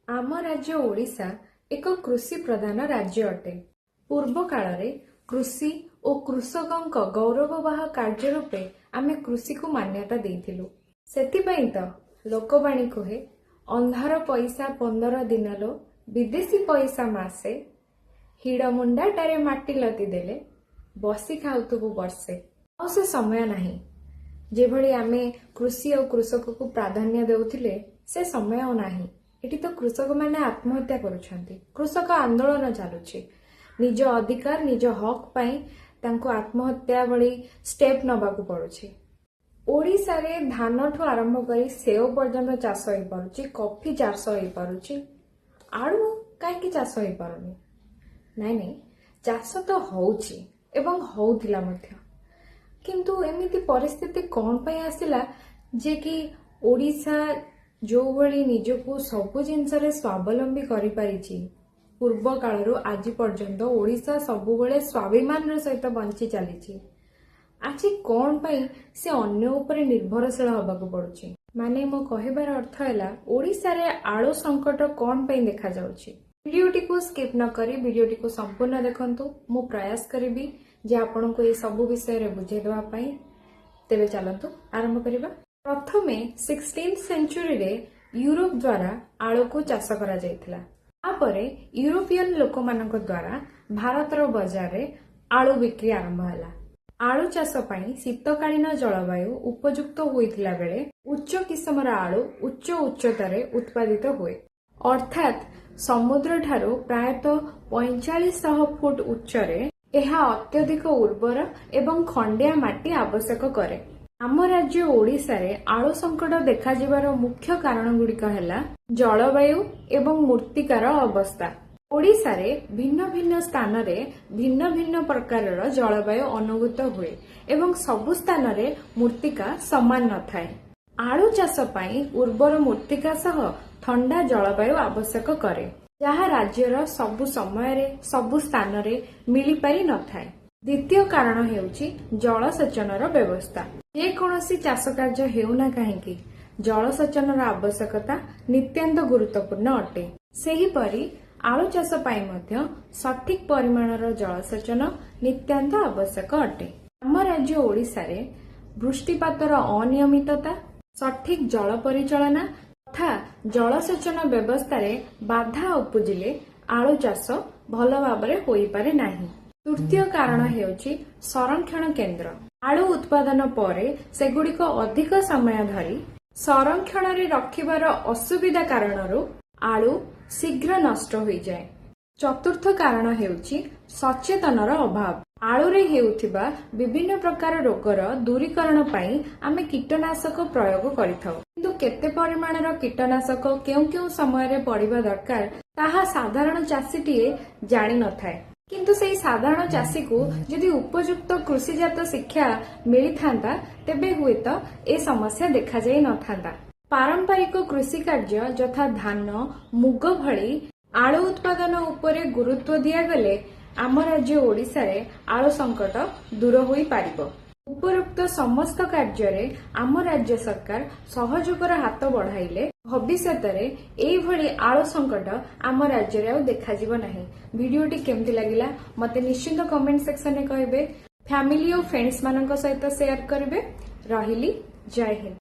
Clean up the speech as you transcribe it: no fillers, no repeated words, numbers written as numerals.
ଆମ ରାଜ୍ୟ ଓଡ଼ିଶା ଏକ କୃଷି ପ୍ରଧାନ ରାଜ୍ୟ ଅଟେ। ପୂର୍ବ କାଳରେ କୃଷି ଓ କୃଷକଙ୍କ ଗୌରବବାହ କାର୍ଯ୍ୟ ରୂପେ ଆମେ କୃଷିକୁ ମାନ୍ୟତା ଦେଇଥିଲୁ। ସେଥିପାଇଁ ତ ଲୋକବାଣୀ କୁହେ, ଅନ୍ଧାର ପଇସା 15 ଦିନ ଲୋ, ବିଦେଶୀ ପଇସା ମାସେ, ହିଡ଼ ମୁଣ୍ଡାଟାରେ ମାଟି ଲଦି ଦେଲେ ବସି ଖାଉଥିବୁ ବର୍ଷେ। ଆଉ ସେ ସମୟ ନାହିଁ। ଯେଭଳି ଆମେ କୃଷି ଆଉ କୃଷକକୁ ପ୍ରାଧାନ୍ୟ ଦେଉଥିଲେ, ସେ ସମୟ ଆଉ ନାହିଁ। ଏଠି ତ କୃଷକମାନେ ଆତ୍ମହତ୍ୟା କରୁଛନ୍ତି, କୃଷକ ଆନ୍ଦୋଳନ ଚାଲୁଛି। ନିଜ ଅଧିକାର, ନିଜ ହକ୍ ପାଇଁ ତାଙ୍କୁ ଆତ୍ମହତ୍ୟା ଭଳି ଷ୍ଟେପ୍ ନେବାକୁ ପଡୁଛି। ଓଡ଼ିଶାରେ ଧାନଠୁ ଆରମ୍ଭ କରି ସେଓ ପର୍ଯ୍ୟନ୍ତ ଚାଷ ହେଇପାରୁଛି, କଫି ଚାଷ ହେଇପାରୁଛି, ଆଳୁ କାହିଁକି ଚାଷ ହେଇପାରୁନି? ନାଇଁ, ଚାଷ ତ ହଉଛି ଏବଂ ହଉଥିଲା ମଧ୍ୟ। କିନ୍ତୁ ଏମିତି ପରିସ୍ଥିତି କ'ଣ ପାଇଁ ଆସିଲା ଯେ କି ଓଡ଼ିଶା ଯୋଉଭଳି ନିଜକୁ ସବୁ ଜିନିଷରେ ସ୍ୱାବଲମ୍ବୀ କରିପାରିଛି, ପୂର୍ବ କାଳରୁ ଆଜି ପର୍ଯ୍ୟନ୍ତ ଓଡ଼ିଶା ସବୁବେଳେ ସ୍ୱାଭିମାନର ସହିତ ବଞ୍ଚି ଚାଲିଛି, ଆଜି କ'ଣ ପାଇଁ ସେ ଅନ୍ୟ ଉପରେ ନିର୍ଭରଶୀଳ ହେବାକୁ ପଡୁଛି? ମାନେ ମୋ କହିବାର ଅର୍ଥ ହେଲା, ଓଡ଼ିଶାରେ ଆଳୁ ସଙ୍କଟ କ'ଣ ପାଇଁ ଦେଖାଯାଉଛି? ଭିଡିଓଟିକୁ ସ୍କିପ୍ ନ କରି ଭିଡିଓଟିକୁ ସମ୍ପୂର୍ଣ୍ଣ ଦେଖନ୍ତୁ। ମୁଁ ପ୍ରୟାସ କରିବି ଯେ ଆପଣଙ୍କୁ ଏ ସବୁ ବିଷୟରେ ବୁଝେଇ ଦେବା ପାଇଁ। ତେବେ ଚାଲନ୍ତୁ ଆରମ୍ଭ କରିବା। ପ୍ରଥମେ 16th ସେଞ୍ଚୁରୀରେ ୟୁରୋପ ଦ୍ୱାରା ଆଳୁକୁ ଚାଷ କରାଯାଇଥିଲା। ତାପରେ ୟୁରୋପିଆନ ଲୋକମାନଙ୍କ ଦ୍ୱାରା ଭାରତର ବଜାରରେ ଆଳୁ ବିକ୍ରି ଆରମ୍ଭ ହେଲା। ଆଳୁ ଚାଷ ପାଇଁ ଶୀତକାଳୀନ ଜଳବାୟୁ ଉପଯୁକ୍ତ ହୋଇଥିଲା ବେଳେ ଉଚ୍ଚ କିସମର ଆଳୁ ଉଚ୍ଚ ଉଚ୍ଚତାରେ ଉତ୍ପାଦିତ ହୁଏ, ଅର୍ଥାତ୍ ସମୁଦ୍ରଠାରୁ ପ୍ରାୟତଃ 4500 ଫୁଟ ଉଚ୍ଚରେ। ଏହା ଅତ୍ୟଧିକ ଉର୍ବର ଏବଂ ଖଣ୍ଡିଆ ମାଟି ଆବଶ୍ୟକ କରେ। ଆମ ରାଜ୍ୟ ଓଡ଼ିଶାରେ ଆଳୁ ସଙ୍କଟ ଦେଖାଯିବାର ମୁଖ୍ୟ କାରଣଗୁଡ଼ିକ ହେଲା ଜଳବାୟୁ ଏବଂ ମୃତ୍ତିକାର ଅବସ୍ଥା। ଓଡ଼ିଶାରେ ଭିନ୍ନ ଭିନ୍ନ ସ୍ଥାନରେ ଭିନ୍ନ ଭିନ୍ନ ପ୍ରକାରର ଜଳବାୟୁ ଅନୁଭୂତ ହୁଏ ଏବଂ ସବୁ ସ୍ଥାନରେ ମୃତ୍ତିକା ସମାନ ନଥାଏ। ଆଳୁ ଚାଷ ପାଇଁ ଉର୍ବର ମୃତ୍ତିକା ସହ ଥଣ୍ଡା ଜଳବାୟୁ ଆବଶ୍ୟକ କରେ, ଯାହା ରାଜ୍ୟର ସବୁ ସମୟରେ ସବୁ ସ୍ଥାନରେ ମିଳିପାରି ନଥାଏ। ଦ୍ୱିତୀୟ କାରଣ ହେଉଛି ଜଳସେଚନର ବ୍ୟବସ୍ଥା। ଯେକୌଣସି ଚାଷ କାର୍ଯ୍ୟ ହେଉନା କାହିଁକି, ଜଳସେଚନର ଆବଶ୍ୟକତା ନିତ୍ୟାନ୍ତ ଗୁରୁତ୍ୱପୂର୍ଣ୍ଣ ଅଟେ। ସେହିପରି ଆଳୁ ଚାଷ ପାଇଁ ମଧ୍ୟ ସଠିକ ପରିମାଣର ଜଳସେଚନ ନିତ୍ୟାନ୍ତ ଆବଶ୍ୟକ ଅଟେ। ଆମ ରାଜ୍ୟ ଓଡ଼ିଶାରେ ବୃଷ୍ଟିପାତର ଅନିୟମିତତା, ସଠିକ ଜଳ ପରିଚାଳନା ତଥା ଜଳସେଚନ ବ୍ୟବସ୍ଥାରେ ବାଧା ଉପୁଜିଲେ ଆଳୁ ଚାଷ ଭଲ ଭାବରେ ହୋଇପାରେ ନାହିଁ। ତୃତୀୟ କାରଣ ହେଉଛି ସଂରକ୍ଷଣ କେନ୍ଦ୍ର। ଆଳୁ ଉତ୍ପାଦନ ପରେ ସେଗୁଡ଼ିକ ଅଧିକ ସମୟ ଧରି ସଂରକ୍ଷଣରେ ରଖିବାର ଅସୁବିଧା କାରଣରୁ ଆଳୁ ଶୀଘ୍ର ନଷ୍ଟ ହୋଇଯାଏ। ଚତୁର୍ଥ କାରଣ ହେଉଛି ସଚେତନର ଅଭାବ। ଆଳୁରେ ହେଉଥିବା ବିଭିନ୍ନ ପ୍ରକାର ରୋଗର ଦୂରୀକରଣ ପାଇଁ ଆମେ କୀଟନାଶକ ପ୍ରୟୋଗ କରିଥାଉ। କିନ୍ତୁ କେତେ ପରିମାଣର କୀଟନାଶକ କେଉଁ କେଉଁ ସମୟରେ ପଡିବା ଦରକାର, ତାହା ସାଧାରଣ ଚାଷୀଟିଏ ଜାଣିନଥାଏ। କିନ୍ତୁ ସେଇ ସାଧାରଣ ଚାଷୀକୁ ଯଦି ଉପଯୁକ୍ତ କୃଷିଜାତ ଶିକ୍ଷା ମିଳିଥାନ୍ତା, ତେବେ ହୁଏତ ଏ ସମସ୍ୟା ଦେଖାଯାଇ ନଥାନ୍ତା। ପାରମ୍ପରିକ କୃଷି କାର୍ଯ୍ୟ ଯଥା ଧାନ, ମୁଗ ଭଳି ଆଳୁ ଉତ୍ପାଦନ ଉପରେ ଗୁରୁତ୍ୱ ଦିଆଗଲେ ଆମ ରାଜ୍ୟ ଓଡ଼ିଶାରେ ଆଳୁ ସଙ୍କଟ ଦୂର ହୋଇପାରିବ। ଉପରୋକ୍ତ ସମସ୍ତ କାର୍ଯ୍ୟରେ ଆମ ରାଜ୍ୟ ସରକାର ସହଯୋଗର ହାତ ବଢାଇଲେ ଭବିଷ୍ୟତରେ ଏଇଭଳି ଆଳୁ ସଙ୍କଟ ଆମ ରାଜ୍ୟରେ ଆଉ ଦେଖାଯିବ ନାହିଁ। ଭିଡିଓଟି କେମିତି ଲାଗିଲା, ମତେ ନିଶ୍ଚିନ୍ତ କମେଣ୍ଟ ସେକ୍ସନରେ କହିବେ। ଫ୍ୟାମିଲି ଓ ଫ୍ରେଣ୍ଡସ୍ ମାନଙ୍କ ସହିତ ସେୟାର କରିବେ। ରହିଲି, ଜୟ ହିନ୍ଦ।